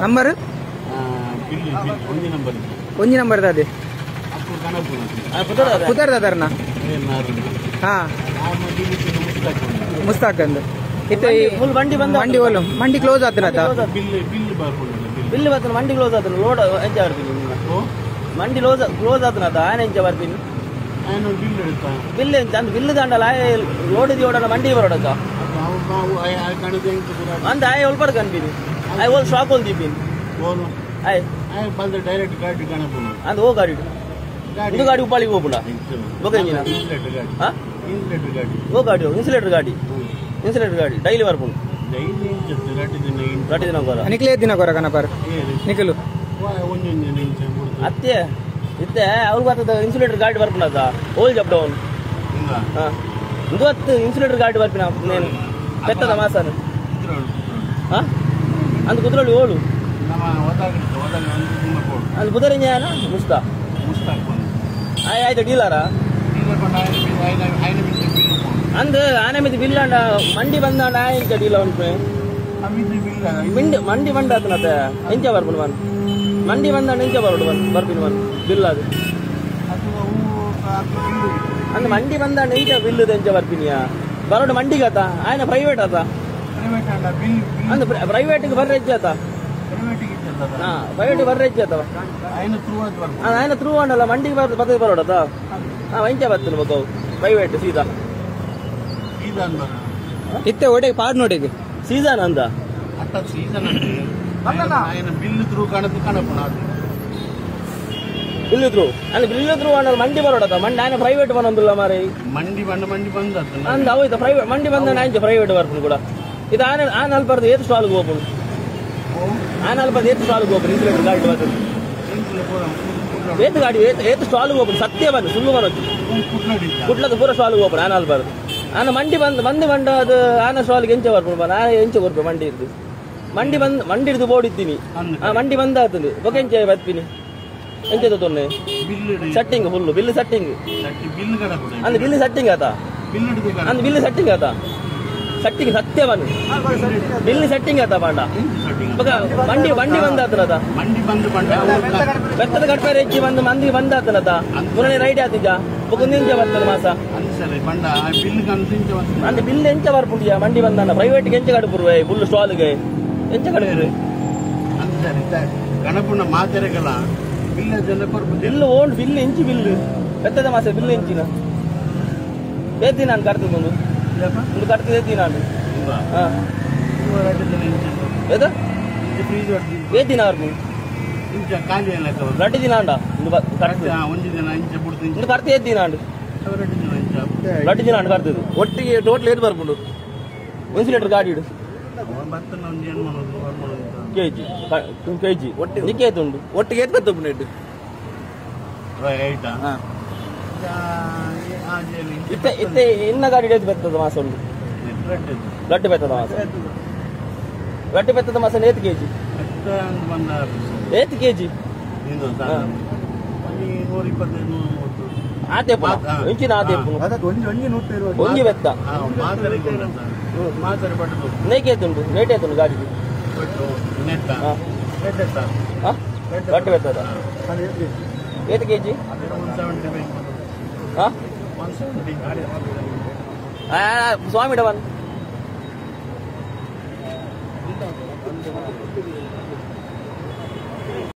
number ಒಂಜಿ number ದಾದೆ ಪುದರ್ ದಾದರ್ನ ಹಾ ಮುಸ್ತಾಕ್ ಅಂದ್ ಇತ್ತೆ ಫುಲ್ ಬಂಡಿ ಬಂದ ಮಂಡಿ ಓಲು ಮಂಡಿ ಕ್ಲೋಸ್ ಆತನತ ಬಿಲ್ ಬರ್ತನ ಮಂಡಿ ಕ್ಲೋಸ್ ಆತನ ಲೋಡ್ ಎಂಚ ಬರ್ಪಿನಿ ಮಂಡಿ ಕ್ಲೋಸ್ ಕ್ಲೋಸ್ ಆತನತ ಆನೆ ಎಂಚ ಬರ್ಪಿನಿ ಬಿಲ್ ಎಂಚ ಅಂದ್ ಬಿಲ್ ದಾಂಡಲ ಲೋಡ್ ದಿಯೋಡನ ಮಂಡಿ ಬರೋಡಕ ಅಂದ ಆಯ್ ಒಲ್ಪರ್ ಕನ್ಪಿನಿ ಆಯ್ ಓಲ್ ಶಾಕ್ ಓಲ್ ದೀಪಿನಿ ಆಯ್ ಆಯ್ ಬಂದ ಡೈರೆಕ್ಟ್ ಗಾಡಿ ಕಾಣಪುನ ಅಂದ್ ಓ ಗಾಡಿ ಇದು ಗಾಡಿ ಉಪ್ಪಾಳಿಗೆ ಹೋಗ್ಬಿಡ ಓಕೆ ಇನ್ಸುಲೇಟರ್ ಗಾಡಿ ಹಾ ಇನ್ಸುಲೇಟರ್ ಗಾಡಿ ಓ ಗಾಡಿ ಇನ್ಸುಲೇಟರ್ ಗಾಡಿ ಇನ್ಸುಲೇಟರ್ ಗಾಡಿ ಡೈಲಿ ಬರ್ಪುಂಡು ಡೈಲಿ ರಟ್ಟಿ ದಿನ ಬರ ನಿಕ್ಲೆ ದಿನ ಕೊರ ಕನಪರ್ ನಿಕಲು ಅತ್ತೆ ಇತ್ತೆ ಅವ್ರಿಗೆ ಬರ್ತದ ಇನ್ಸುಲೇಟರ್ ಗಾಡಿ ಬರ್ಪುಂಡದ ಓಲ್ ಜಬ್ ಡೌನ್ ಹಾ ಇಂದು ಹತ್ತು ಇನ್ಸುಲೇಟರ್ ಗಾಡಿ ಬರ್ಪಿನ ನೇನು ಬೆತ್ತದ ಮಾಸನು ಹಾ ಅಂದ್ ಕುದ್ರೊಳ್ಳಿ ಓಳು ಅಂದ್ ಬುದರಿಂಜಾನ ಮುಸ್ತಾ ಆಯ್ ಆಯ್ತು ಡೀಲರಾ ಅಂದ್ ಆನೆ ಮಿತಿ ಬಿಲ್ ಅಂಡ ಮಂಡಿ ಬಂದಾಂಡ ಇಂಚ ಡೀಲ ಉಂಟು ಮಂಡಿ ಮಂಡಿ ಬಂಡ ಆತನತೆ ಎಂಚ ಬರ್ಪುಂಡು ಮನ್ ಮಂಡಿ ಬಂದಾಂಡ ಎಂಚ ಬರೋಡು ಮನ್ ಬರ್ಪಿನ ಮನ್ ಬಿಲ್ ಅದು ಅಂದ್ ಮಂಡಿ ಬಂದಾಂಡ ಎಂಚ ಬಿಲ್ಲುದ ಎಂಚ ಬರ್ಪಿನಿಯಾ ಬರೋಡು ಮಂಡಿಗಾತ ಆಯ್ನ ಪ್ರೈವೇಟ್ ಆತ ಅಂದ್ ಪ್ರೈವೇಟ್ ಬರ್ರೆ ಹೆಜ್ಜೆ ಆತ ಹಾ ಪ್ರೈವೇಟ್ ಬರ್ರೆ ಹೆಜ್ಜೆ ಆತವ ಆಯ್ನ ಥ್ರೂ ಅಂಡಲ್ಲ ಮಂಡಿಗೆ ಬರ್ತದೆ ಬರೋಡತ ಹಾ ಎಂಚ ಬರ್ತದೆ ಬಗ್ಗವು ಪ್ರೈವೇಟ್ ಸೀದಾ ಇತ್ತೆ ಒಡೆ ಪಾಡ್ ನೋಡಿಗೆ ಸೀಸನ್ ಅಂದ ಅಟ್ಟ ಸೀಸನ್ ಬಿಲ್ ಥ್ರೂ ಕಾಣದು ಕಾಣಪುಣ ಬಿಲ್ ಥ್ರೂ ಅಂದ್ರೆ ಬಿಲ್ ಥ್ರೂ ಅನ್ನಲ್ಲ ಮಂಡಿ ಬರೋಡತ ಮಂಡಿ ಆಯ್ನ ಪ್ರೈವೇಟ್ ಬಂದಿಲ್ಲ ಮಾರಿ ಮಂಡಿ ಬಂದ ಮಂಡಿ ಬಂದ ಅಂದ ಹೌದು ಪ್ರೈವೇಟ್ ಮಂಡಿ ಬಂದ ಆಯ್ತು ಪ್ರೈವೇಟ್ ಬರ್ಪುಂಡು ಕೂಡ ಇದು ಆನೆ ಆನೆ ಅಲ್ಪರ್ದು ಏತು ಸ್ಟಾಲ್ಗೆ ಹೋಗ್ಬೋದು ಆನೆ ಅಲ್ಪರ್ದು ಏತು ಸ್ಟಾಲ್ಗೆ ಹೋಗ್ಬೋದು ಇನ್ಸುಲೇಟರ್ ಗಾಡಿ ಬರ್ತದೆ ಏತು ಗಾಡಿ ಏತು ಸ್ಟಾಲ್ಗೆ ಹೋಗ್ಬೋದು ಸತ್ಯ ಬಂದು ಸುಳ್ಳು ಬರೋದು ಕುಟ್ಲದ ಪೂರ ಸ್ಟಾಲ್ಗೆ ಹೋಗ್ಬೋದು ಆನೆ ಅಲ್ಬಾರ್ದು ಆನ ಮಂಡಿ ಬಂದು ಬಂದು ಬಂಡ ಅದು ಆನ ಸ್ಟಾಲ್ಗೆ ಎಂಚ ಬರ್ಪುಂಡು ಬಾ ನಾನು ಎಂಚ ಕೊರ್ಪೆ ಮಂಡಿ ಇದ್ದು ಮಂಡಿ ಬಂದು ಮಂಡಿ ಹಿಡಿದು ಬೋರ್ಡ್ ಇದ್ದೀನಿ ಆ ಮಂಡಿ ಬಂದ ಆತಂದು ಬೊಕ ಎಂಚ ಬತ್ಪಿನಿ ಎಂಚದ ತೊನ್ನೆ ಸೆಟ್ಟಿಂಗ್ ಫುಲ್ಲು ಬಿಲ್ ಸೆಟ್ಟಿಂಗ್ ಅಂದ್ ಬಿಲ್ ಸೆಟ್ಟಿಂಗ್ ಆತ ಅಂದ್ ಬಿಲ್ ಸೆಟ್ಟಿಂಗ್ ಆತ ಸೆಟ್ಟಿಂಗ್ ಸತ್ಯ ಬನ್ನಿ ಬಿಲ್ ಸೆಟ್ಟಿಂಗ್ ಆತ ಬಾಂಡ ಬೊಕ ಮಂಡಿ ಮಂಡಿ ಬಂದ ಆತನತ ಮಂಡಿ ಬಂದು ಬಂಡ ಬೆತ್ತದ ಕಟ್ಪೆ ಹೆಚ್ಚಿ ಬಂದು ಮಂದಿ ಬಂದ ಆತನತ ಮೂರನೇ ರೈಡ್ ಆತಿಜ ಬೊಕ ನಿಂಚ ಬರ್ತದೆ ಮಾಸ ಅಂದ್ ಬಿಲ್ ಎಂಚ ಬರ್ಪುಂಡಿಯ ಮಂಡಿ ಬಂದ ಪ್ರೈವೇಟ್ ಎಂಚ ಕಡುಪುರುವೆ ಫುಲ್ ಸ್ಟಾಲ್ಗೆ ಎಂಚ ಕಡುಪುರು ಗಣಪುನ ಮಾತೆರೆಗಳ ಬಿಲ್ ಜನ ಬಿಲ್ ಓಂಡ್ ಬಿಲ್ ಎಂಚಿ ಬಿಲ್ ಬೆತ್ತದ ಮಾಸ ಬಿಲ್ ಎಂಚಿನ ಏತಿ ನಾನು ಕರ್ತದೆ ಒಂದು ಒಂದು ಕರ್ತದೆ ಏತಿ ನಾನು ಏತ್ ದಿನ ಬರ್ಪು ರಡ್ಡು ದಿನ ಅಂಡ ಒಂದು ಕರ್ತ ಏತ್ ದಿನ ಅಂಡು ರಡ್ಡು ದಿನ ಅಂಡು ಕರ್ತದೆ ಒಟ್ಟಿಗೆ ಟೋಟಲ್ ಏಟ್ ಬರ್ಪುಂಡು ಇನ್ಸುಲೇಟರ್ ಗಾಡಿ ಇಡು ಕೆಜಿ ಕೆಜಿ ಒಟ್ಟಿಗೆ ನಿಕ್ಕೇತು ಉಂಡು ಒಟ್ಟಿಗೆ ಏತ್ ಬರ್ತದೆ ಇಟ್ಟು ಇತ್ತೆ ಇತ್ತೆ ಇನ್ನ ಗಾಡಿ ಏತ್ ಬರ್ತದೆ ಮಾಸ ಉಂಡು ಲಡ್ಡು ಬೆತ್ತದ ಮಾಸ ಲಡ್ಡು ಬೆತ್ತದ ಮಾಸ ಏತ್ ಕೆಜಿ ಏತ್ ಕೆಜಿ ಆತೆ ಇಂಚಿನ ಆತೆ ಒಂಜಿ ಬೆತ್ತ ನೇಕೇತುಂಡು ರೇಟ್ ಏತುಂಡು ಗಾಡಿಗೆ ಲಡ್ಡು ಬೆತ್ತದ ಏತ್ ಕೆಜಿ ಸ್ವಾಮಿ ಡವನ್